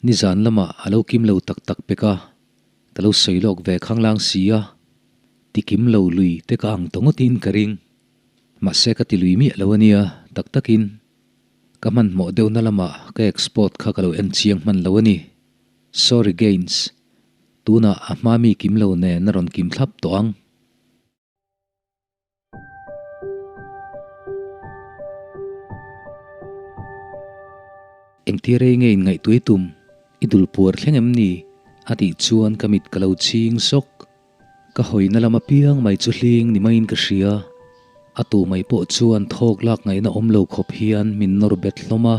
Nizan lamah a lo kim lo tak tak pek a, ka lo sawi lawk ve khanglang si a, ti kim lo lui te ka ang ta ngawtin ka ring. Mahse ka ti lui miah lo a nia, tak takin. Ka hmanhmawh deuhna lamah ka export kha ka lo en chiang hman lo a ni. Sorry Gaines, tunah a hma mi kim lo nen a rawn kim thlap tawh ang. Engtir ei nge in ngaihtuai tum? I dul puar thleng em ni? A tih chuan ka mit ka lo chhing sawk. Ka hawina lam apiang mai chu hling ni maiin ka hria. A tu mai pawh chuan thawk lak ngaihna awm lo khawp hian min nawr bet hlawm a.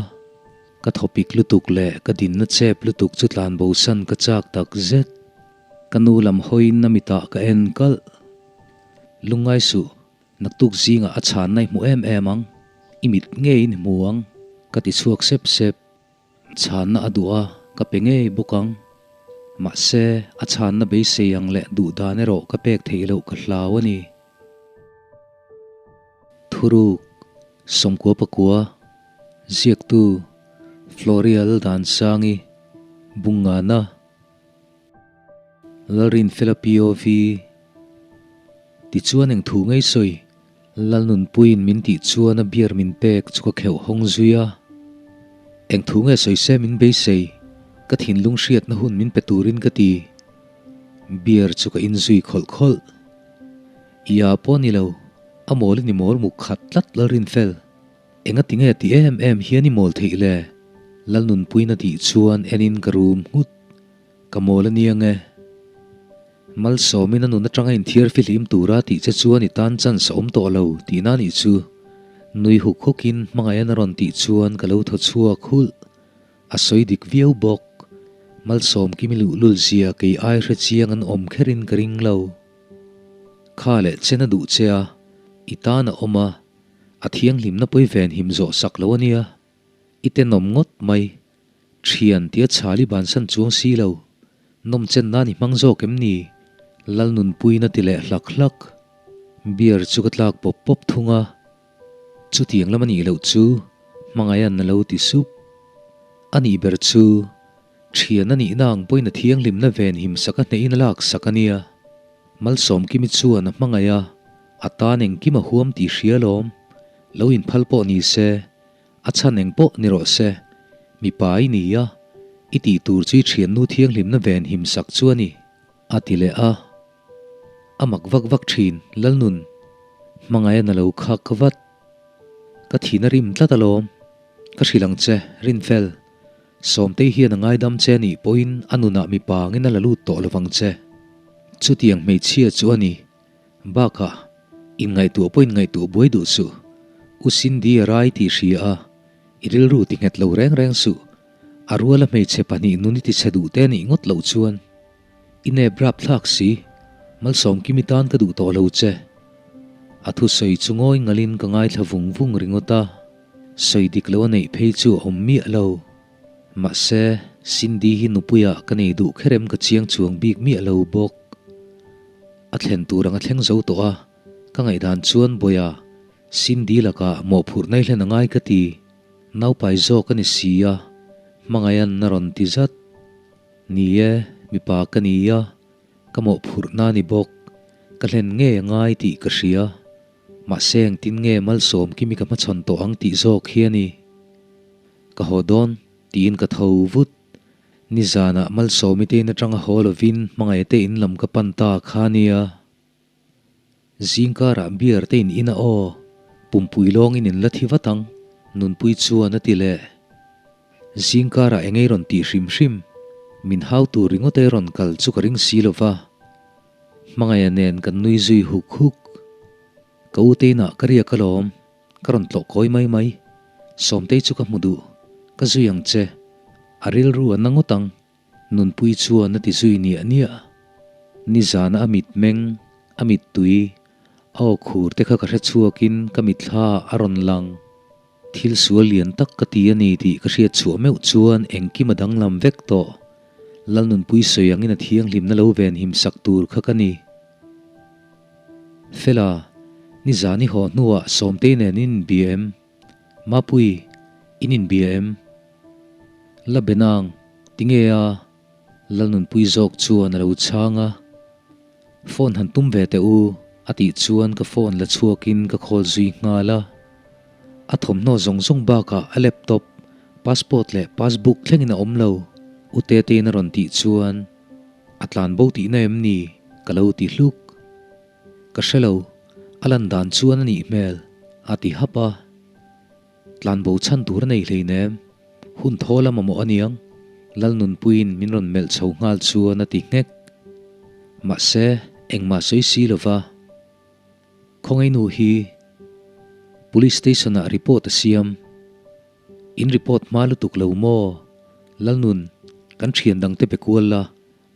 Ka thawpik lutuk leh ka dinna chep lutuk chu tlan bosan ka chak tak zet. Ka nu lam hawiin a mitah ka en kalh. Lungngai suh, naktuk zingah a chhanna i hmu em em ang, i mit ngeiin i hmu ang, ka ti chhuak sep sep. Chhanna a duh a, ka pe ngei bawk ang. Mahse, a chhanna beisei ang leh duh dan erawh ka pek theih loh ka hlau a ni. Thuruk, Sawmkua pakua, Ziaktu, Florial Dansangi, Bungngana. Lalrinfela POV, Tichuan eng thu ngei sawi, Lalnunpuiin min tih chuan a beer min pek chu ka kheuh hawng zui a. Eng thu nge sawi se min beisei, ka thinlung hriatna hun min pe turin ka ti. Beer chu ka inzui khawlh khawlh. Ia pawh ni lo, a mawl i ni mawl muk khat tlat Lalrinfel. Enga ti nge ti em em hian i mawl theih le? Lalnunpuiin a tih chuan enin ka rum nghut. Ka mawl a nia nge? Malsawmin a nun atanga inthiar fihlim tura tih che chuan i tan chance a awm tawh lo tihna a nih chu. Nui huk hukin hmangaihan a rawn tih chuan ka lo thaw chhuak hulh. A sawi dik viau bawk. Malsawm kimi luhlul zia kei ai hre chiang an awm kherin ka ring lo. Kha leh chen a duh che a, i tan a awm a, a thianghlimna pawi ven him zawh sak lo a nia. I tenawm ngawt mai. Thian tia chhal i bansan chuang si lo. Nawm chen nan i hmang zawk em ni? Lalnunpuiin a ti leh hlak hlak. Beer chu ka tlak pawp pawp thung a. Chutiang lam a nih loh chu hmangaihan a lo ti sup. A nih ber chu thian a nihna ang pawhin a thianghlimna ven him sak a hnehin a lak sak a nia. Malsawmkimi chuan a hmangaih a, a tan engkim a huam tih hria alawm. Lo inphal pawh ni se, A chhan eng pawh ni rawh se, mipa i ni a, i tih tur chu i thiannu thianghlimna ven him sak chu a ni, a ti leh a. A mak vak vak thin, Lalnun, hmangaih a na lo khak vat. Ka thihna rim tlat alawm, ka hrilh ang che, Rinfel. Sawmtei hian a ngaidam che a nih pawhin a nunah mipa angin a la lut tawh lovang che. Chutiang hmeichhia chu a ni. Bakah, inngaihtuah pawh inngaihtuah buai duh suh. U Cindy a rai tih hria a, i rilru ti nghet lo reng reng suh. A ruala hmeichhe pahnih nun i ti chhe duh te nih ngawt loh chuan i nep rap thlak si. Malsawmkimi tan ka duh tawh lo che. A thusawi chu ngawi ngalin ka ngaithla vung vung ringawt a, sawi dik lo a neih phei chu a awm miah lo. Mahse, Cindy hi nupuiah ka nei duh kherem ka chiang chuang bik miah lo bawk. A thlen tur ang a thleng zo tawh a, ka ngaihdan chuan Bawiha, Cindy lakah mawhphurh nai hlen a ngai ka ti. Naupai zawk a ni si a, hmangaihan a rawn ti zat. Ni e, mipa ka ni a, ka mawhphurhna a ni bawk. Ka hlen ngei a ngai tih ka hria. Mahse engtin nge malsawm kimi ka hmachhawn tawh ang tih zawk hi a ni. Ka haw dawn tiin ka tho vut. Nizanah Malsawmi te in atanga haw lovin hmangaih te in lam ka pan ta kha nia. Zingkarah beer te in in a aw, pumpui lawngin in la thi vat ang, Nunpui chuan a ti leh. Zingkarah eng ei rawn tih hrim hrim, min hau tur ringawt ei rawn kal chu ka ring si lova. Hmangaiha nen kan nui zui huk huk. Ka u te inah ka riak alawm. Ka rawn tlawh kawi mai mai. Sawmtei chu ka hmu duh. Ka zui ang che. A rilru a na ngawt ang. Nunpui chuan a ti zui niah niah. Nizana a mit meng, a mittui, a aw khur te kha ka hre chhuakin ka mitthla a rawn lang. Thil sual lian tak ka ti a ni tih ka hriat chhuah meuh chuan engkim a danglam vek tawh. Lalnunpui sawi angin a thianghlimna lo venhim sak tur kha ka ni. Fela, nizan i haw hnuah Sawmtei nen in inbia em? Mapui, in inbia em? La Benang, Tinge a? Lalnunpui zawk chuan a lo chhang a. Phone han tum ve teh u, a tih chuan ka phone la chhuakin ka call zui nghal a. A thawmhnaw zawng zawng bakah a laptop, passport leh passbook thlengin a awm lo, U Tetein a rawn tih chuan a tlan bo tihna em ni? ka lo ti hluk. Ka hre lo, a lan dan chuan a nih hmel, a ti hap a. Tlan bo chhan tur a nei hleinem, hun thawl a mamawh aniang, Lalnunpuiin min rawn melh chho nghal chuan a ti nghek. Mahse, engmah sawi si lova. Khawngainu hi Police Station ah report a siam. In report hma lutuk lo maw? Lalnun, kan thian dangte pe kual la,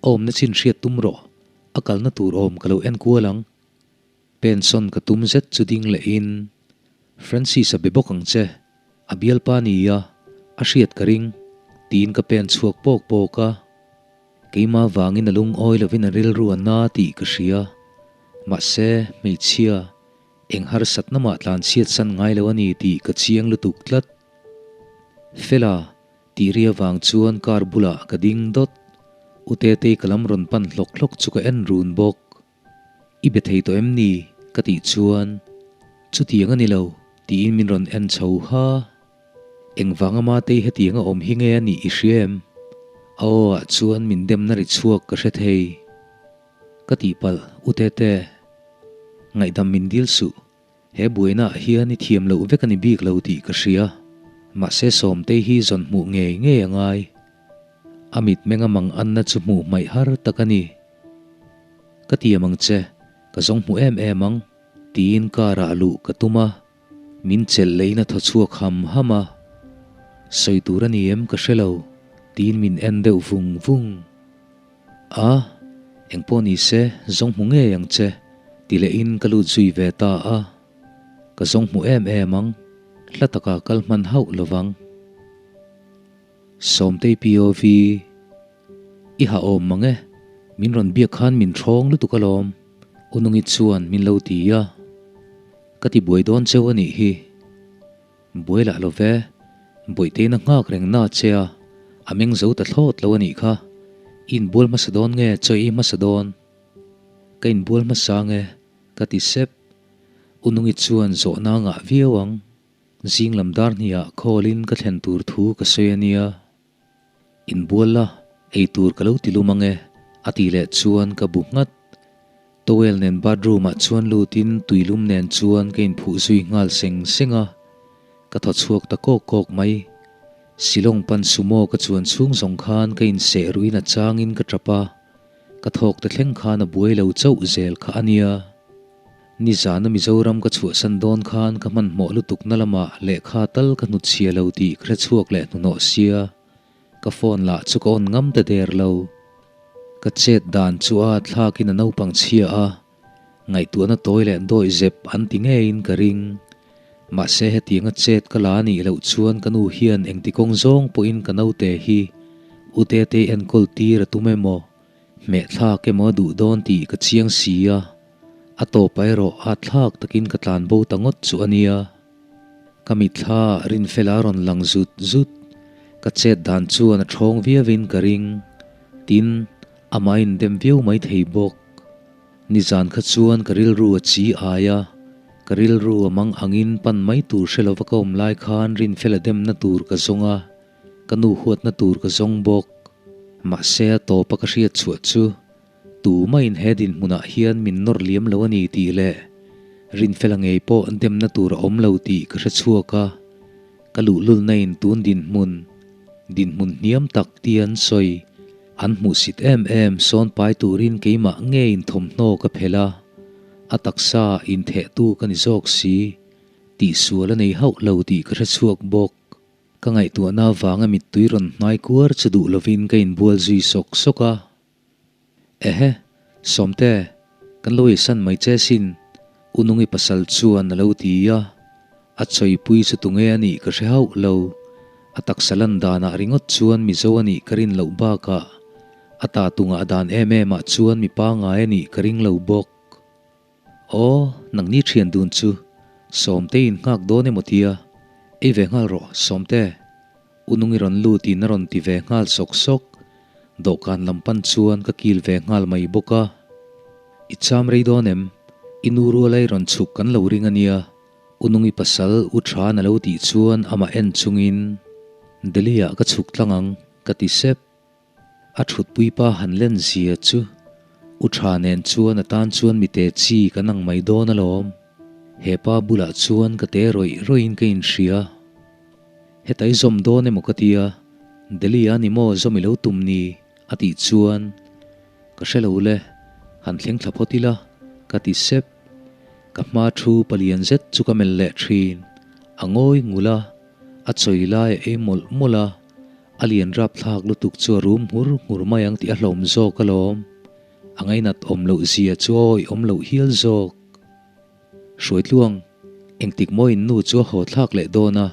a awmna chin hriat tum rawh, a kalna tur awm ka lo en kual ang. Pension ka tum zet chu ding lehin, Francis a be bawk ang che, a bialpa nia, a hriat ka ring, tiin ka pen chhuak pawk pawk a. Keimah vangin a lungawi lovin a rilru a na tih ka hria. Mahse, hmeichhia, eng harsatna mah tlanchhiat san ngai lo a ni tih ka chiang lutuk tlat. Fela, tih ri avang chuan car bulah ka ding dawt. U Tetei ka lam rawn pan hlawk hlawk chu ka en run bawk. I be thei tawh em ni? ka tih chuan, Chutiang a ni lo, tiin min rawn en chho ha. Engvanga Matei hetiang a awm hi nge a nih i hria em? A aw ah chuan min demna ri chhuak ka hre thei. Ka tihpalh, U Tete. Ngaihdam min dil suh. He buaina ah hian i thiam loh vek a ni bik lo tih ka hria. Mahse Sawmtei hi zawn hmuh ngei ngei a ngai. A mitmeng a mang anna chu hmuh hmaih har tak a ni. Ka tiam ang che, ka zawng hmu em em ang, tiin car ah luh ka tum a. Min chelh leiin a thaw chhuak ham ham a. Sawi tur a ni em ka hre lo, tiin min en deuh vung vung. A, engpawh ni se, zawng hmu ngei ang che, ti lehin ka lut zui ve ta a. Ka zawng hmu em em ang, hla taka kal hman hauh lovang. Sawmtei POV, I ha awm mang e, min rawn biak khan min hrawng lutuk alawm, U Nungi chuan min lo ti a. Ka ti buai dawn cheu a nih hi. Buai lah lo ve, Bawihteina nghak reng na che a, a meng zo ta thlawt lo a nih kha. I inbual hmasa dawn nge chaw i hmasa dawn? Ka inbual hmasa nge, ka ti sep. U Nungi chuan zawhna a ngah viau ang. Zing lam dar hniah call-in ka thlen tur thu ka sawi a nia. Inbual la, ei tur ka lo ti lum ang e, a tih leh chuan ka bu nghat. Towel nen bathroom-ah chuan lutin tuilum nen chuan ka inphuh zui nghal seng seng a, ka thaw chhuak ta kawk kawk mai. Shillong pan sumo ka chuan chhung zawng khan ka inseh ruin a changin ka tap a, ka thawk ta thleng khan a buai lo chauh zel kha a nia. Nizana Mizoram ka chhuahsan dawn khan ka hmanhmawh lutukna lamah lehkha tal ka hnutchhia lo tih ka hre chhuak leh hnuhnawh sia, ka phone lah chu ka on ngam ta der lo. Ka chet dan chu a thlakin a naupang chhia a, ngaihtuahna tawi leh dawi zep an ti ngeiin ka ring. Mahse hetianga chet ka la anih loh chuan ka nu hian engti kawng zawng pawhin ka naute hi U Tetei enkawl tir a tum emaw? Hmehthlak emaw a duh dawn tih ka chiang si a, a tawpah erawh a thlak takin ka tlan bo ta ngawt chu a nia. Ka mitthla ah Rinfela a rawn lang zut zut, ka chet dan chuan a ṭhawng viauin ka ring, tin, amah a indem viau mai thei bawk. Nizan kha chuan ka rilru a chi ai a, ka rilru a mang angin pan mai tur hre lova ka awm lai khan Rinfela demna tur ka zawng a, Ka nu huatna tur ka zawng bawk. Mahse a tawpa ka hriat chhuah chu tumahin he dinhmunah hian min nawr liam lo a ni tih leh Rinfela ngei pawh demna tur a awm lo tih ka hre chhuak a. Ka luhlulna in tun dinhmun, dinhmun hniam tak ti an sawi, an hmuhsit em em sawn pai turin keimah ngeiin thawmhnaw ka phelh a, a taksa inthehtu ka ni zawk si tihsual a nei hauh lo tih ka hre chhuak bawk. Ka ngaihtuahna avanga mittui rawn hnai kuar chu duh lovin ka inbual zui sawk sawk a. Ehe, Sawmte, kan lo eisan mai che sin, U Nungi pasal chuan a lo ti a. A chawipui chu tunge a nih ka hre hauh lo. A taksa lan danah ringawt chuan Mizo a nih ka rin loh bakah a ta tungah dan em em ah chuan mi pangai a nih ka ring lo bawk. Aw, nangni thian dun chu Sawmte in nghak dawn emaw tia, ei ve nghal rawh Sawmte. U Nungi rawn lut in a rawn ti ve nghal sawk sawk. Dawhkan lam pan chuan ka kil ve nghal mai bawk a. I cham rei dawn em? I nu rual a i rawn chhuk kan lo ring a nia. U Nungi pasal U Than a lo tih chuan amah en chungin Delhi ah ka chhuk tlang ang ka ti sep. A thutpui pa han len zia chu U Tha nen chuan a tan chuan mi te chi kan ang mai dawn alawm. He pa bulah chuan ka te rawih rawih in ka inhria. Heta i zawm dawn emaw ka tia, Delhi a ni maw zawm i lo tum ni? a tih chuan ka hre lo le, han thleng thla phawt ila ka ti sep. Ka hma thu palian zet chu ka melh leh thin, a ngawi ngul a, a chawi lai a ei mawlh mawlh a, a lian rapthlak lutuk chu a rum nghur nghur mai ang tih a hlawm zawk alawm. A ngainat awm loh zia chu awi awm loh hial zawk. Hruaitluang, engtik maw in nu chu a haw thlak leh dawn a,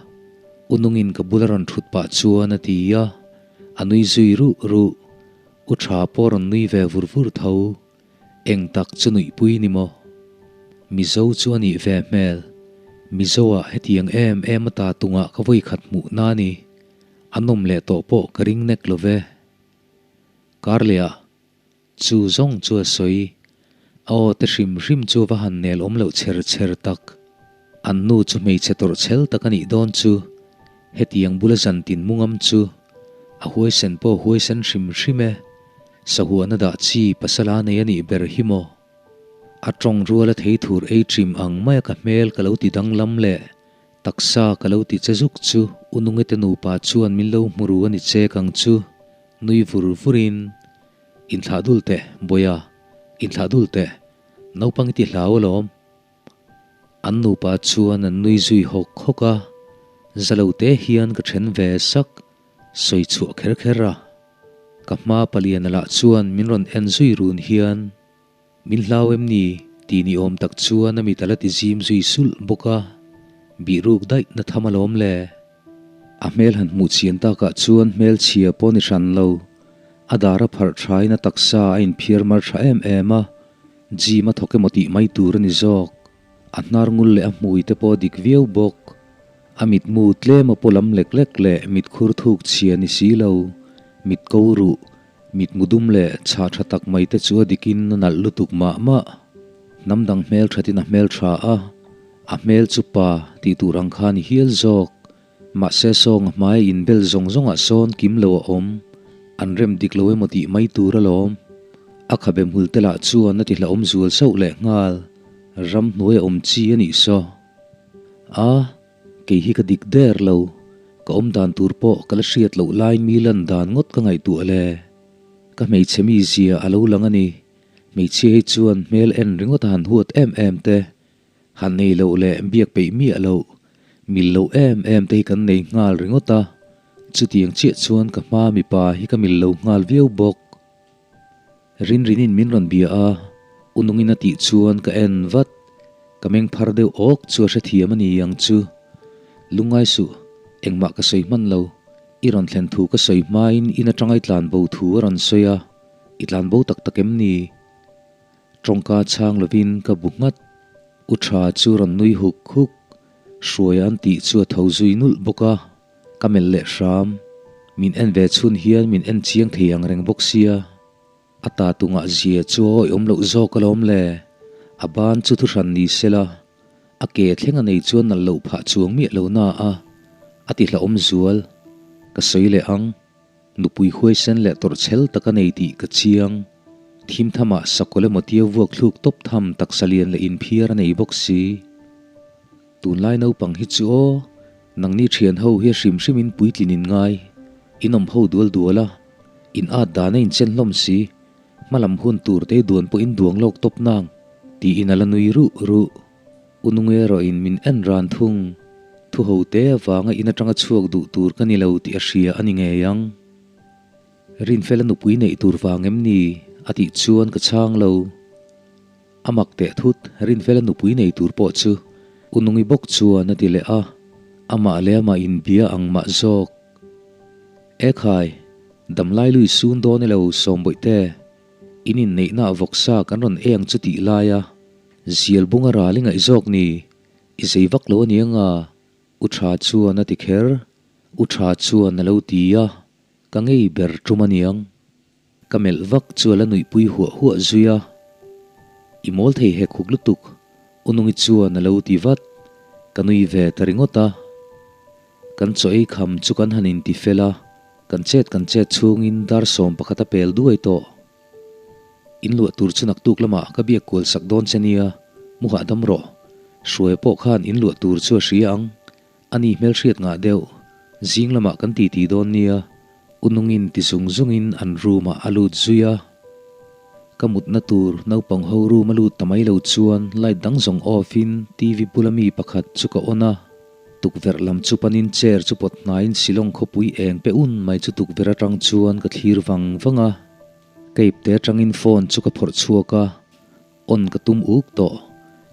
U Nungin ka bula rawn thut pah chuan a ti a, a nui zui ruh ruh. U Tha pawh rawn nui ve vur vur tho. Eng tak chu nuihpui ni maw? Mizo chu a nih ve hmel. Mizo ah hetiang em em a ta tungah ka vawikhat hmuh na ni. A nawm leh tawh pawh ka ring nek lo ve. Karleh ah Chu zawng chu a sawi. A aw te hrim hrim chu va han nel awm loh chher chher tak. An nu chu hmeichhe tawrh chhel tak a nih dawn chu. Hetiang bula zan tin mungam chu. A huaisen pawh huaisen hrim hrim e. Sahuana dah chi pasal a nei a nih ber hi maw? A tawng ruala thei thur ei trim ang maia ka hmel ka lo ti danglam leh taksa ka lo ti che zuk chu U Nungete nupa chuan min lo hmu ru a ni chek ang chu. Nui vur vurin. Inthlah dul teh, Bawiha, inthlah dul teh, naupang i ti hlau alawm. An nupa chuan an nui zui hawk hawk a, za lo te hian ka then ve sak, sawi chhuah kher kher a. Ka hma paliana lah chuan min rawn en zui run hian, Min hlau em ni? tih ni awm tak chuan a mit a la ti zim zui sulh bawk a, bih ruk daih na tham alawm le. A hmel han hmuh chian takah chuan hmelchhia pawh ni hran lo. A dar a pharh thain a taksa a inphiar mar tha em em a, gym a thawk emaw tih mai tur a ni zawk. A hnar ngul leh a hmui te pawh a dik viau bawk. A mitmu tlem a paw lam lek lek leh mitkhur thuk chhia ni si lo, mit ko ruh, mitmu dum leh chhah tha tak mai te chu a dikin a nalh lutuk mah mah. Hnam dang hmel thatin a hmel tha a, a hmel chu pa tih tur ang kha a ni hial zawk. Mahse sawng a hmai a inbel zawng zawngah sawn kim lo a awm, an rem dik lo emaw tih mai tur alawm. A khabe hmul te lah chuan a ti hlauhawm zual sauh leh nghal, ram hnuai a awm chi a nih saw. A, kei hi ka dik der lo, ka awm dan tur pawh ka la hriat loh laiin mi lan dan ngawt ka ngaihtuah le. Ka hmeichhe mi zia a lo lang a ni, hmeichhia hi chuan hmel en ringawt a han huat em em te. Han nei loh leh biak peih miah loh, mil loh em em te hi kan nei nghal ringawt a, chutiang chiah chuan ka hma mipa hi ka mil lo nghal viau bawk. Rinrinin min rawn bia a, U Nungin a tih chuan ka en vat, ka meng phar deuh awk chu a hrethiam a ni ang chu. Lungngai suh, engmah ka sawi hman lo, i rawn thlen thu ka sawi hmain in atanga i tlanbo thu a rawn sawi a, i tlanbo tak tak em ni? Tawngka chhang lovin ka bu nghat. U Tha chu rawn nui huk huk. Hruaia an tih chu a tho zui nulh bawk a, ka melh leh hram. Min en ve chhun hian min en chiang thei ang reng bawk sia. A ta tungah zia chu a awih awm loh zawk alawm le. A ban chu thuhran ni sela, a ke thleng a nei chuan nalh loh phah chuang miah lo na a, a ti hlauhawm zual. Ka sawi leh ang. Nupui huaisen leh tawrhchhel tak a nei tih ka chiang. Thim thamah sakawlh emaw tia vuak thluk tawp tham taksa lian leh inphiar a nei bawk si. Tunlai naupang hi chu aw, nangni thian ho hi a hrim hrimin puitlin in ngai, in awm ho dual dual a, in at dan a inchen hlawm si, hmalam hun tur te duan pawh in duang lawk tawp nang, tiin a la nui ruh ruh. U Nunge erawhin min en ran thung. Thu ho te avanga in atanga chhuak duh tur ka ni lo tih a hria a ni ngei ang. Rinfela nupui neih tur vang em ni? a tih chuan ka chhang lo. A mak teh thut, Rinfela nupui nei tur pawh chu U Nungi bawk chuan a ti leh a, amah leh amah inbia ang mah zawk. Ekhai, damlai lui sun dawn elo Sawmbawihte, in inneihna ah vawksa kan rawn eng chu tih laia zial bunga ral i ngaih zawk ni, i zei vak lo aniang a, U Tha chuan a ti kher. U Tha chuan a lo ti a, ka ngei ber tum aniang. Ka melh vak chu a la nuihpui huah huah zui a. I mawl thei hek huk lutuk, U Nungi chuan a lo ti vat. Ka nui ve ta ringawt a. Kan chaw ei kham chu kan han inti fel a, kan chet kan chet chhungin dar 11 a pel duai tawh. In luah tur chu naktuk lamah ka biak kual sak dawn che nia, mu hahdam rawh. Hruaia pawh khan in luah tur chu a hria ang. A ni hmelhriat ngah deuh. Zing lamah kan titi dawn nia, U Nungin ti zung zungin an room ah a lut zui a. Ka mutna tur naupang ho room a lut ta mai lo chuan light dang zawng off in TV bula mi pakhat chu ka on a. Tukverh lam chu panin chair chu pawt hnaiin Shillong khawpui eng pe un mai chu tukverh atang chuan ka thlir vang vang a. Ka ipte atangin phone chu ka phawrh chhuak a, on ka tum uk tawh.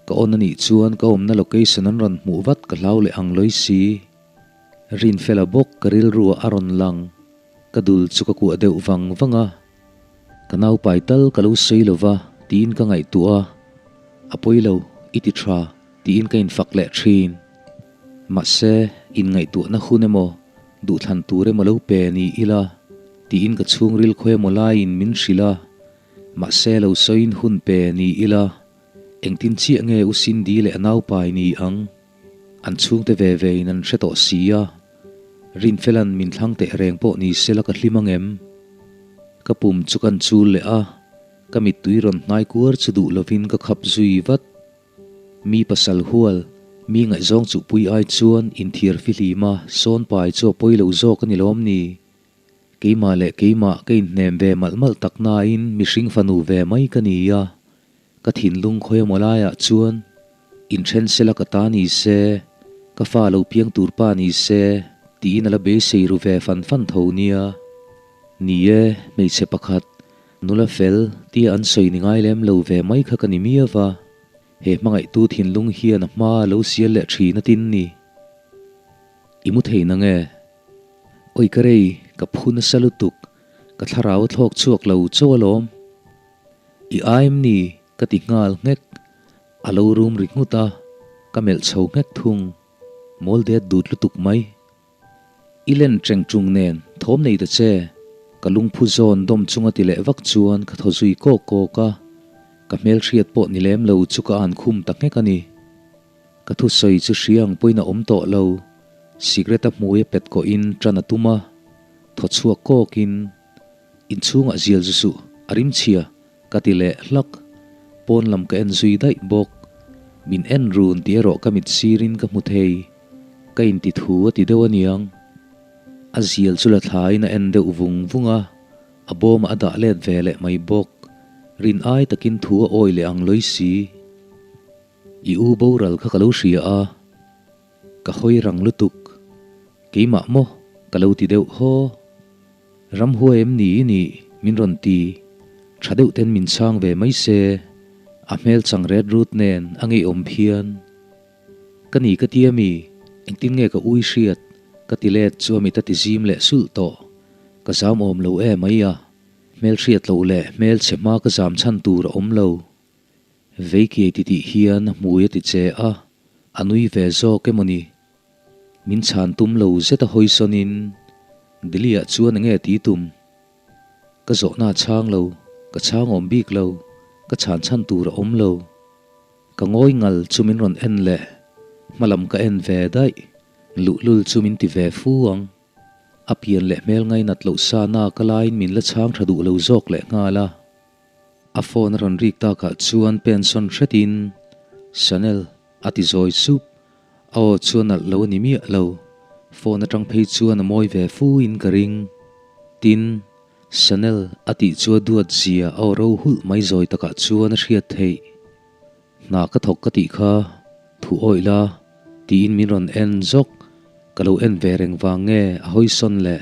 Ka on anih chuan ka awmna location an rawn hmuh vat ka hlau leh ang lawi si. Rinfela bawk ka rilruah a rawn lang. Ka dul chu ka kuah deuh vang vang a. Ka naupai tal ka lo sawi lo va tiin ka ngaihtuah a, a pawi lo, i ti tha tiin ka infak leh thin. Mahse, inngaihtuahna hun emaw, duhthlan tur emaw lo pe ni ila tiin ka chhungril khawi emaw laiin min hrilh a, mahse lo sawiin hun pe ni ila engtin chiah nge U Cindy leh a naupai ni ang? An chhungte ve ve in an hre tawh si a, Rinfela'n min thlang teh reng pawh ni sela ka hlim ang em? Ka pum chu kan chul leh a, ka mittui rawn hnai kuar chu duh lovin ka khap zui vat. Mi pasal hual, mi ngaihzawng chuhpui ai chuan inthiar fihlim a, sawn pai chu a pawi lo zawk a ni lawm ni? Keimah leh keimah ka inhnem ve malh malh tak nain mihring fanu ve mai ka ni a, ka thinlung khawi emaw laiah chuan inthen sela ka ta ni se, ka fa lo piang tur pa ni se tiin a la beisei ru ve fan fan tho nia. Ni e, hmeichhe pakhat, nula fel tia an sawi ni ngai lem lo ve mai kha ka ni miau va, he hmangaihtu thinlung hian a hma a lo sial leh thin atin ni. I mu thei nange? Oi ka rei, ka phu nasa lutuk, ka thlarau a thlawk chhuak lo chauh alawm. I aim ni ka ti nghal nghek, a lo rum ri nghut a, ka melh chho nghek thung, mawl det dut lutuk mai. I len teng tung nen thawm nei ta che, ka lungphu zawn dawm chunga ti leh vak chuan ka thaw zui kawk kawk a, ka hmelhriat pawh ni lem lo chu ka an khum ta nghek a ni. Ka thusawi chu hria ang pawhin a awm tawh lo. Cigarette a hmui a pet kawhin ṭan a tum a, thaw chhuak kawkin, Inchhungah zial zu suh, a rim chhia, ka ti leh hlak. Pawn lam ka en zui daih bawk. Min en run tih erawh ka mit sirin ka hmu thei. Ka inti thu a ti deuh aniang. A zial chu la thlaiin a en deuh vung vung a, a bawmah a dah let ve leh mai bawk. Rin ai takin thu a awi leh ang lawi si. I u boral kha ka lo hria a, ka hawi rang lutuk. Keimah maw ka lo ti deuh haw. Ramhuai em ni i nih min rawn ti. Tha deuh ten min chhang ve mai se, a hmel chang ret rut nen a ngeiawm phian. Ka ni ka ti a mi, engtin nge ka ui hriat ka ti let chu a mit a ti zim leh sulh tawh. Ka zam awm lo em mai a, hmelhriat loh leh hmelchhe hma ka zam chhan tur a awm lo. Veikiai titih hian a hmui a ti che a, a nui ve zawk emaw ni? Min chhan tum lo zet a hawi sawnin Delhi-ah chuan enge ti tum? Ka zawhna a chhang lo, ka chhang awm bik lo, ka chhan chhan tur a awm lo. Ka ngawi ngal chu min rawn en leh, hmalam ka en ve daih, luhlul chu min ti ve fu ang. A pian leh hmel ngainat loh sa na ka laiin min la chhang tha duh lo zawk leh nghal a. A phone a rawn rik takah chuan pen sawn hretin, Chanel, a ti zawi sup. A aw chu a nalh lo a ni miah lo. Phone atang phei chuan a mawi ve fu in ka ring. Tin, Chanel, a tih chu a duat zia a aw ro hulh mai zawi takah chuan a hriat theih. Hna ka thawk ka tih kha, thu awih la, tiin min rawn en zawk. Ka lo en ve reng vang nge a hawi sawn le?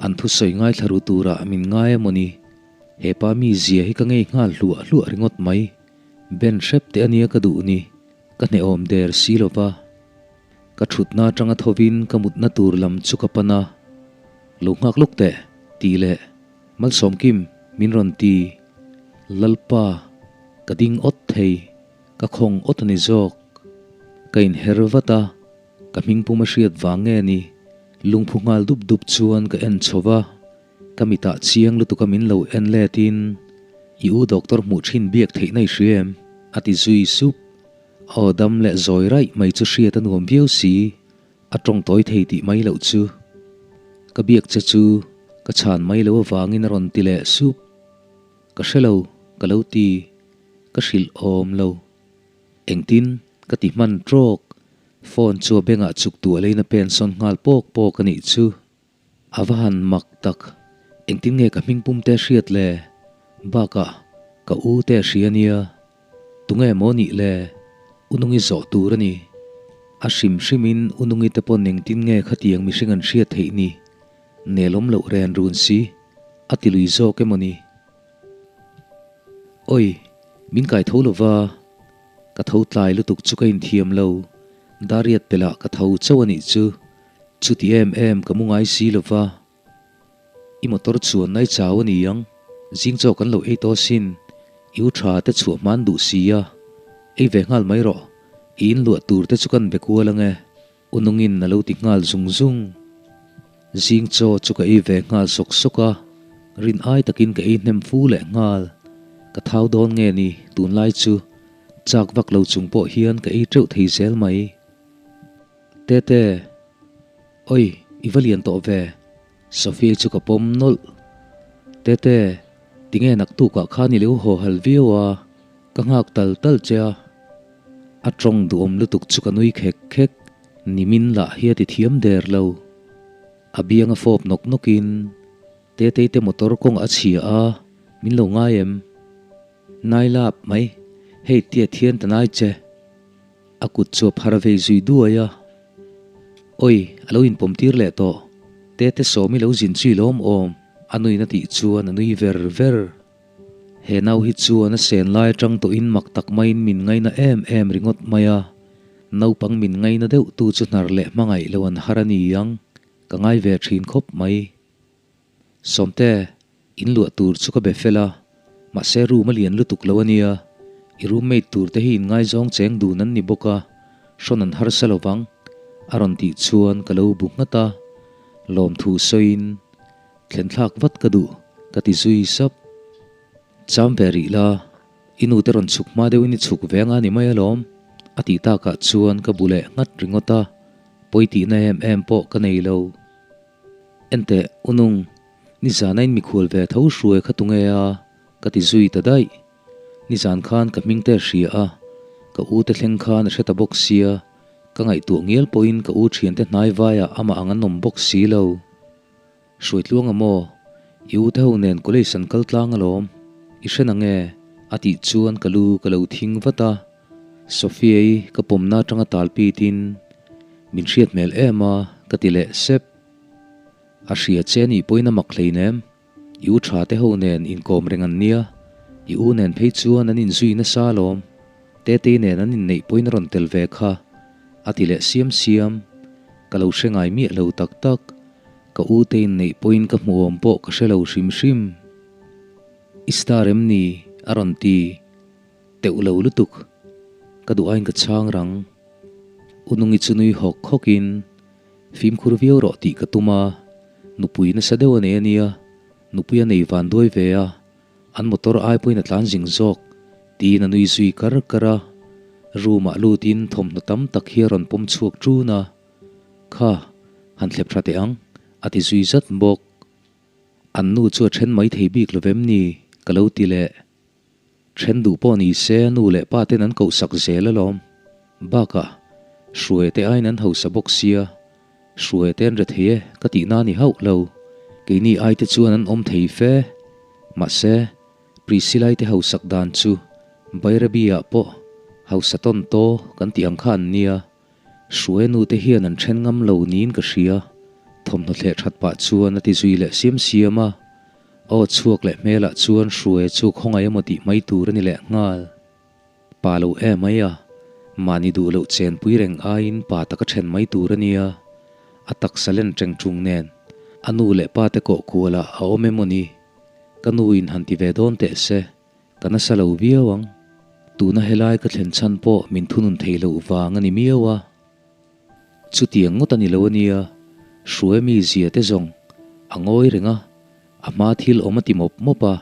An thusawi ngaithla ru turah min ngai emaw ni? He pa mi zia hi ka ngei nghal hluah hluah ringawt mai. Ben hrep teh ania ka duh ni. Ka hnehawm der si lo va. Ka thutna atanga thovin ka mutna tur lam chu ka pan a. Lo nghak lawk teh, tih leh Malsawmkim min rawn ti. Lalpa, ka ding awt thei, ka khawng awt a ni zawk. Ka inher vat a, ka hmingpum a hriat vang nge ni? Lungphu nghal dup dup chuan ka en chho va, ka mitah chiang lutuk a min lo en let in, I u doctor hmuh thin biak theih na i hria em? a ti zui sup. Aw dam leh zawi raih mai chu hriat a nuam viau si, a tawng tawi thei tih mai loh chu. Ka biak che chu ka chhan mai lo avangin a rawn ti leh sup. Ka hre lo, ka lo ti, ka hrilh awm lo. Engtin ka ti hman trawk, phone chu a bengah chuk tu a leina pen sawn nghal pawk pawk a nih chu. A va han mak tak, engtin nge ka hming pum te hriat le? Bakah ka u te a hria nia, tunge maw nih le? U Nungi zawh tur a ni. A hrim hrimin U Nungi te pawn engtin nge khatiang mihring an hriat theih ni? Nelawm loh ren run si, a ti lui zawk emaw ni? Oi, min kai tho lova, ka tho tlai lutuk chu ka inthiam lo, Dariat pelah ka tho chauh a nih chu, chuti em em ka mu ngai si lova. I motor chuan nai chau a ni ang, zing chaw kan lo ei tawh sin, i u tha te chhuah hman duh si a, ei ve nghal mai rawh, i inluah tur te chu kan be kual ang e. U nungin a lo ti nghal zung zung. Zing chaw chu ka ei ve nghal sawk sawk a, rin ai takin ka ei hnem fu leh nghal. Ka thau dawn nge ni tunlai chu chak vak lo chung pawh hian ka ei teuh thei zel mai. Tete, Oi, i va lian tawh ve. Sophia chu ka pawm nawlh. Tete, tinge naktukah khan i lo haw hal viau a, ka nghak tal tal che a. A tawng duhawm lutuk chu ka nui khek khek, nimin lah hi a ti thiam der lo. A biang a fawp nawk nawkin, Tetei te motor kawng a chhia a, min lo ngai em? Nai lap mai, hei tia thian ta nai che. A kut chu a phar vei zui duai a. Oi, a lo inpawm tir leh tawh. Tete sawm i lo zin chui lawm awm, a nuin a tih chuan a nui ver ver. He nau hi chuan a sen lai atang tawhin mak tak maiin min ngaina em em ringawt mai a. Naupang min ngaina deuh tu chu hnar leh hmangaih lo an har a ni ang, ka ngai ve thin khawp mai. Sawmte, in luah tur chu ka be fel a, mahse room a lian lutuk lo a nia, i roommate tur te hi in ngaizawng cheng dun an ni bawk a, hrawn an harsa lo vang, a rawn tih chuan ka lo bu nghat a, lawmthu sawiin thlen thlak vat ka duh, ka ti zui sap. Cham ve rih la, i nu te rawn chhuk hma deuhin i chhuk ve anga ni mai alawm, a tih takah chuan ka bu leh nghat ringawt a, pawi tihna em em pawh ka nei lo. Enteh, u nung, nizana in mikhual ve tho hruai kha tunge a? ka ti zui ta daih. Nizan khan ka hming te a hria a, ka u te thleng khan a hre ta bawk sia, ka ngaihtuah ngial pawhin ka u thiante hnai vaiah amah ang an awm bawk si lo. Hruai tluang a maw? I u te ho nen college an kal tlang alawm, i hre na nge? a tih chuan ka lu ka lo thing vat a. Sophia-i ka pawmna atanga tal pitin min hriat hmel em a ka ti leh sep. A hria che anih pawhin a mak hleinem, i u tha te ho nen inkawm reng an nia, i u nen phei chuan an inzui nasa alawm, Tetei nen an inneih pawhin a rawn tel ve kha a ti leh siam siam, ka lo hre ngai miah lo tak tak, ka u te inneih pawhin ka hmuh awm pawh ka hre lo hrim hrim. I star em ni? a rawn ti. Teuh lo lutuk. Ka duh aiin ka chhang rang. U Nungi chu nui hawk hawkin, Fimkhur viau rawh tih ka tum a, nupui nasa deuh a nei a nia, nupui a nei van duai ve a, an motor ai pawhin a tlan zing zawk, tiin a nui zui kar kar a. Room ah lutin thawmhnaw tam tak hi a rawn pawm chhuak ṭun a, Kha, han thlep tha teh ang, a ti zui zat bawk. An nu chu a then mai thei bik lo vem ni? ka lo ti leh. Then duh pawh ni se a nu leh pa ten an kohsak zel alawm. Bakah, Hruaia te aiin an hausa bawk sia, Hruaia te an re thei e ka tihna a ni hauh lo. Keini ai te chuan an awm thei fe. Mahse, Priscilla-i te hausak dan chu Bairabi-ah pawh hausa tawn taw kan tih ang kha an nia. Hruaia nu te hian an then ngam lo niin ka hria, thawmhnaw thleh that pah chuan a ti zui leh siam siam a. Aw chhuak leh hmelah chuan Hruaia chu khawngaih emaw tih mai tur a ni leh nghal. Pa lo em mai a, mahni duh loh chenpui reng aiin pa taka then mai tur a nia. A taksa len teng tung nen a nu leh pa te kawh kualah a awm emaw ni? Ka nu in han ti ve dawn teh se. Ka nasa lo viau ang. Tuna helai ka thlen chhan pawh min thunun thei loh vang a ni miau a. Chutiang ngawt a ni lo a nia. Hruai mi zia te zawng a ngawi reng a, a hma thil awm a ti mawp mawp a,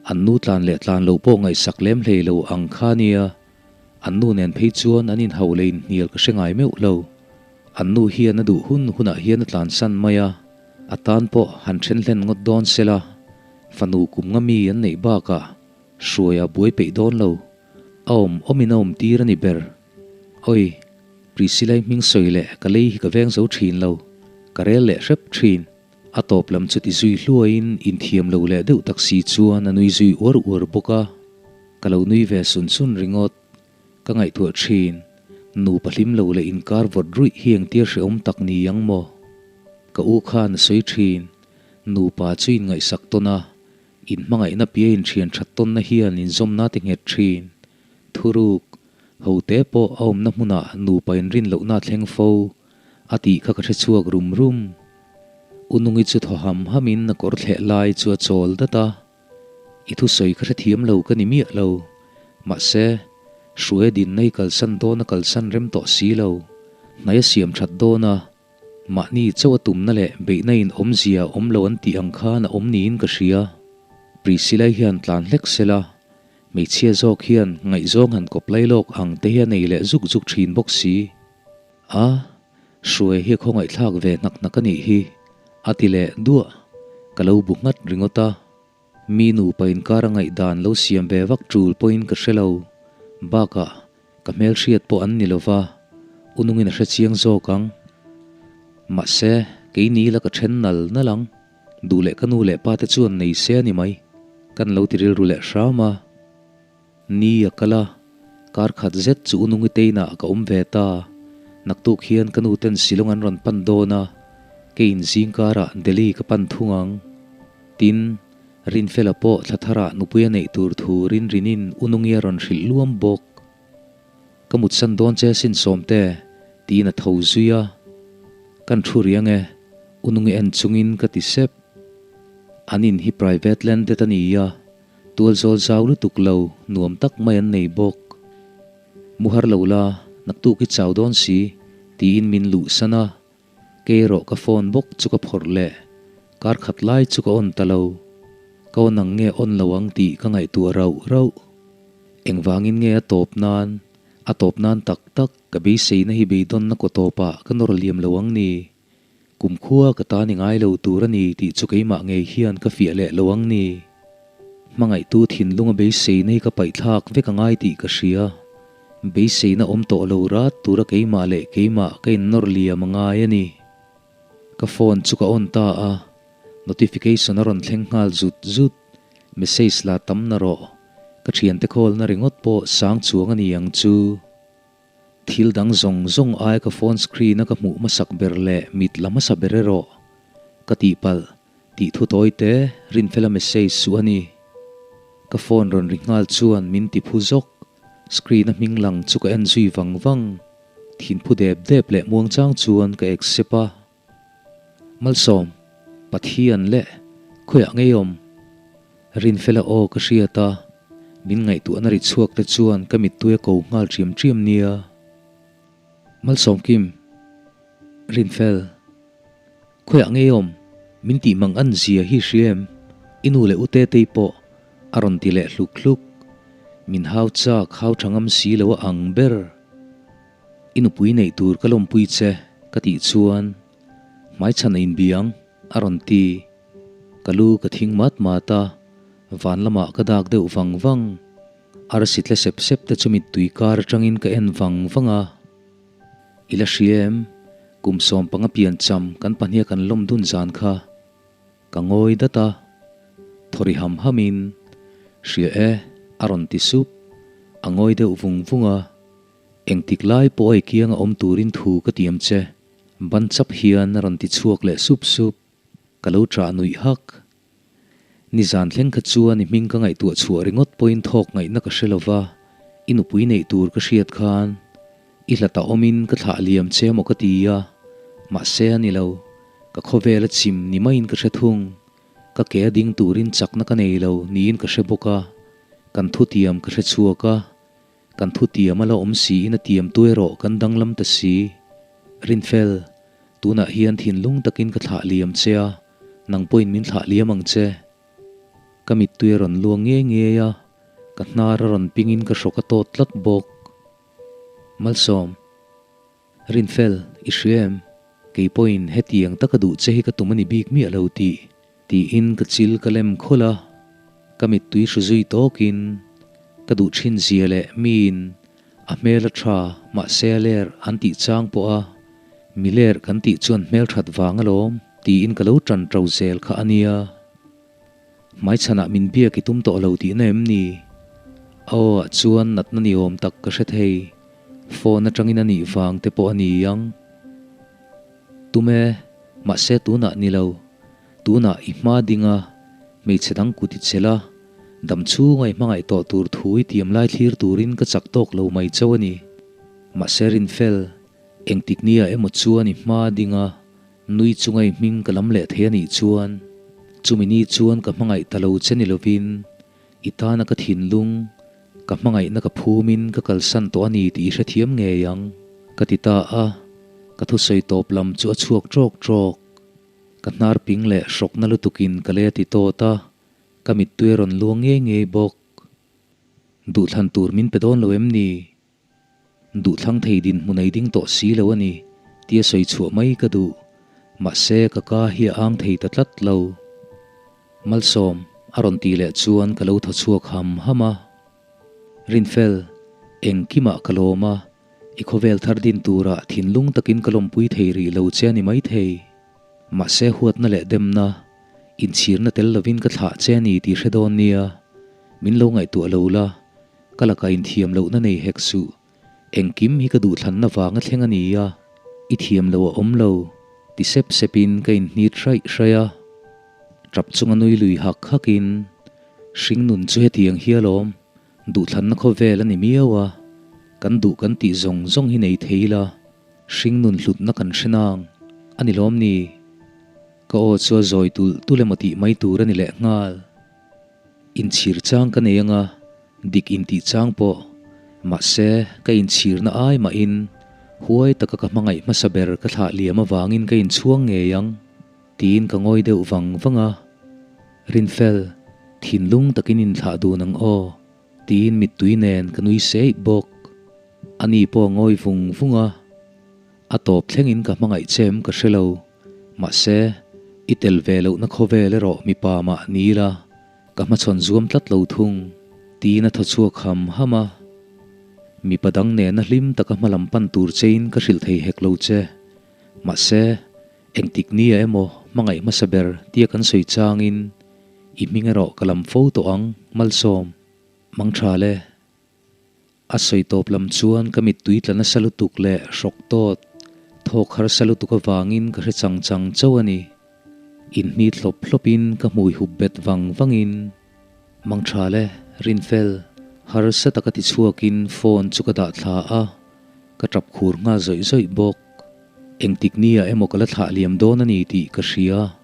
an nu tlan leh tlan lo pawh ngaihsak lem hlei lo ang kha nia, an nu nen phei chuan an inhauh leh inhnial ka hre ngai meuh lo. An nu hian a duh hun hunah hian a tlansan mai a, a tan pawh han then hlen ngawt dawn sela, fanu kum nga mi an neih bakah hruai a buai peih dawn lo, a awm awmin a awm tir a ni ber. Oi, Priscilla-i hming sawi leh ka lei hi ka veng zo thin lo, ka rel leh hrep thin. A tawp lam chu ti zui hluaiin inthiam lo leh deuh tak si chuan a nui zui uar uar bawk a, ka lo nui ve sun sun ringawt. Ka ngaihtuah thin, nupa hlim lo leh inkar vawt ruih hi engtir hrehawm tak ni ang maw? Ka u khan a sawi thin, nupa chu inngaihsak tawn a, inhmangaihna pia inthian that tawnna hian inzawmna ti nghet thin. Thuruk, hote pawh a awmna hmunah nupa inrin lohna a thleng fo, a tih kha ka hre chhuak rum rum. U Nungi chu thaw ham hamin a kawr thleh lai chu a chawl dat a. I thusawi ka hrethiam lo ka ni miah lo. Mahse, Hruai dinna i kalsan dawn a kalsan rem tawh si lo. Hnai a siam that dawn a, mahni chauh a tumna leh beihna in awmzia awm lo an tih ang khan a awm niin ka hria. Priscilla hian tlan hlek sela, hmeichhia zawk hian ngaihzawng han kawp lai lawk ang te hi a nei leh zuk zuk thin bawk si. A, Hruai hi a khawngaihthlak ve hnak hnak a nih hi, a ti leh duah. Ka lo bu nghat ringawt a. Mi nupa inkar a ngaihdan lo siam ve vak tul pawhin ka hre lo. Bakah, ka hmelhriat pawh an ni lo va, u nungin a hre chiang zawk ang. Mahse, keini la ka then nal nal ang. Duh leh ka nu leh pa te chuan nei se a ni mai. Kan lo ti rilru leh hram a. Ni a kal a, kar khat zet chu u Nungi teinah ka awm ve ta. Naktuk hian ka nu ten Shillong an rawn pan dawn a, kei in zing karah Delhi ka pan thung ang. Tin, Rinfela pawh thla tharah nupui a neih tur thu Rinrinin u Nungi a rawn hrilh luam bawk. Ka mutsan dawn che sin Sawmte, tiin a tho zui a. Kan thu riang e, u Nungi en chungin ka ti sep. An in hi private landed a ni a. Tual zawl zau lutuk lo nuam tak mai an nei bawk. Mu har lo la, naktuk i chau dawn si, tiin min luh san a. Kei erawh ka phone bawk chu ka phawrh leh. Kar khat lai chu ka on ta lo. Ka on ang nge on lo ang tih ka ngaihtuah rauh rauh. Engvangin nge a tawp nan, a tawp nan tak tak ka beiseina hi beidawnna kaw tawpah ka nawr liam lo ang ni. Kumkhua ka ta ni ngai lo tur a ni tih chu keimah ngei hian ka fiah leh lo ang ni. Hmangaihtu thinlunga beiseina hi ka paihthlak vek a ngai tih ka hria. Beiseina awm tawh lo rat tura keimah leh keimah ka innawr liam a ngai a ni. Ka phone chu ka on ta a, notification a rawn thleng nghal zut zut. Message la tam na rawh. Ka thiante call na ringawt pawh sang chuang a ni ang chu. Thil dang zawng zawng ai ka phone screen a ka hmuh hmasak ber leh mit la hmasa ber erawh ka tihpalh tih thu tawi te Rinfela message suh a ni. Ka phone rawn ri nghal chuan min ti phu zawk, screen a hming lang chu ka en zui vang vang, thinphu dep dep leh muangchang chuan ka accept a. Malsawm, Pathian leh khawiah ngei awm? Rinfela aw ka hriat a, min ngaihtuahna ri chhuak te chuan ka mittui a ko nghal ṭiam ṭiam nia. Malsawm Kim, Rinfel, khawiah ngei awm? Min tih mang an zia hi hria em? I nu leh u Tetei pawh a rawn ti leh hluk hluk. Min hau chak hau ṭha ngam si lo a ang ber. I nupui neih tur ka lawmpui che ka tih chuan hmaichhan a inbiang a rawn ti. Ka lu ka thing mat mat a, van lamah ka dak deuh vang vang. Arsi tle sep sep te chu mittui kar atangin ka en vang vang a. I la hria em? Kum 15 piancham kan pahniha kan lawm dun zan kha. Ka ngawi dat a, thawri ham hamin, Hria e, a rawn ti sup. A ngawi deuh vung vung a. Engtik lai pawh a i kianga awm turin thu ka tiam che, ban chap hian a rawn ti chhuak leh sup sup. Ka lo ṭah nuih hak. Nizan thleng kha chuan i hming ka ngaihtuah chhuah ringawt pawhin thawk ngaihna ka hre lova, i nupui neih tur ka hriat khan i hlat a awmin ka thlah liam che maw ka ti a, mahse a ni lo, ka khawvel a chim ni maiin ka hre thung. Ka ke a ding turin chakna ka nei lo niin ka hre bawk a, kan thutiam ka hre chhuak a. Kan thutiam a la awm siin a tiamtu erawh kan danglam ta si. Rinfel, Tunah hian thinlung takin ka thlah liam che a, nang pawhin min thlah liam ang che. Ka mittui a rawn luang ngei ngei a, ka hnar a rawn pingin ka hrawk a tawt tlat bawk. Malsawm. Rinfel, i hria em? Kei pawhin hetiang taka duh che hi ka tum a ni bik miah lo tih. Tiin ka chil ka lem khawlh a, ka mittui hru zui tawkin ka duh thin zia leh miin a hmel a tha mahse a ler an tih chang pawh a, mi ler kan tih chuan hmel that vang alawm tiin ka lo tan to zel kha a nia. Hmaichhanah min biak i tum tawh lo tihna em ni? A aw ah chuan natna ni awm tak ka hre thei, phone atangin a nih vang te pawh a ni ang. Tum e, mahse tunah ni lo. Tunah i hma ding a, hmeichhe dang kut i chelh a, dam chhunga i hmangaih tawh tur thu i tiam lai thlir turin ka chak tawk lo mai chauh a ni. Mahse Rinfel, engtik nia emaw chuan i hma ding a, nui chunga i hming ka lam leh thei a nih chuan, chumi ni chuan ka hmangaih ta lo che ni lovin, i tana ka thinlung, ka hmangaihna ka phumin ka kalsan tawh a ni tih i hrethiam ngei ang, ka ti ta a, ka thusawi tawp lam chu a chhuak ṭawk ṭawk. Ka hnar ping leh hrawkna lutukin ka lei a ti tawt a, ka mittui a rawn luang ngei ngei bawk. Duhthlan tur min pe dawn lo em ni? Duhthlang thei dinhmun ei ding tawh si lo a ni tia sawi chhuah mai ka duh. Mahse ka ka hi a ang thei ta tlat lo. Malsawm a rawn tih leh chuan ka lo thaw chhuak ham ham a. Rinfel, engkimah ka lawm a, I khawvel thar din turah thinlung takin ka lawmpui thei rih lo che a ni maithei. Mahse huatna leh demna, inchhirna tel lovin ka thlah che a ni tih hre dawn nia. Min lo ngaihtuah lo la, ka lakah inthiam lohna nei hek suh. Engkim hi ka duhthlanna vanga thleng a ni a, i thiam lo a awm lo, ti sep sepin ka inhnit hraih hraih a. Tap chunga nui lui hak hakin, Hringnun chu hetiang hi alawm, Duhthlanna khawvel a ni miau a, kan duh kan tih zawng zawng hi nei thei ila, hringnun hlutna kan hre nang a ni lawm ni? Ka aw chu a zawi tulh tulh emaw tih mai tur a ni leh nghal. Inchhir chang ka nei anga, dik intih chang pawh, mahse ka inchhirna ai mahin huai taka ka hmangaih hmasa ber ka thlah liam avangin ka inchhuang ngei ang. Tiin ka ngawi deuh vang vang a, Rinfel, thinlung takin inthlah dun ang aw, tiin mittui nen ka nui seih bawk. Ani pawh a ngawi vung vung a, a tawp thlengin ka hmangaih che em ka hre lo, mahse, i tel ve lohna khawvel erawh mipa mah ni ila, ka hmachhawn zuam tlat lo thung, tiin a thaw chhuak ham ham a. Mipa dang nena hlim taka hmalam pan tur chein ka hrilh thei hek lo che, mahse, Engtik nia emaw hmangaih hmasa ber tia kan sawi changin i hming erawh ka lam fo tawh ang, Malsawm. Mangtha le. A sawi tawp lam chuan ka mittui tla nasa lutuk leh hrawk tawt, thawk harsa lutuk avangin ka hre chang chang chauh a ni. Inhni thlawp thlawpin ka hmui hup bet vang vangin, Mangtha le, Rinfel, harsa taka ti chhuakin phone chu ka dah thla a, ka tap khur nghal zawih zawih bawk. Engtik nia emaw ka la thlah liam dawn a ni tih ka hria.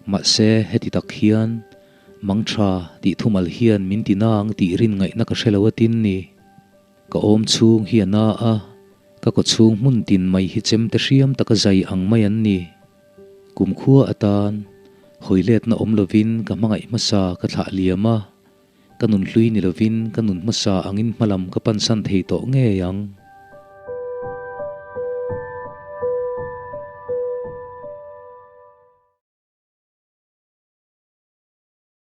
Mahse, heti tak hian Mangtha tih thumal hian min ti nang tih rin ngaihna ka hre lo atin ni. Ka awm chhung hi a na a, ka kaw chhung hmun tin mai hi chemte hriam taka zai ang mai an ni. Kumkhua atan hawi letna awm lovin ka hmangaih hmasa ka thlah liam a, ka nun hlui ni lovin ka nun hmasa angin hmalam ka pansan thei tawh ngei ang.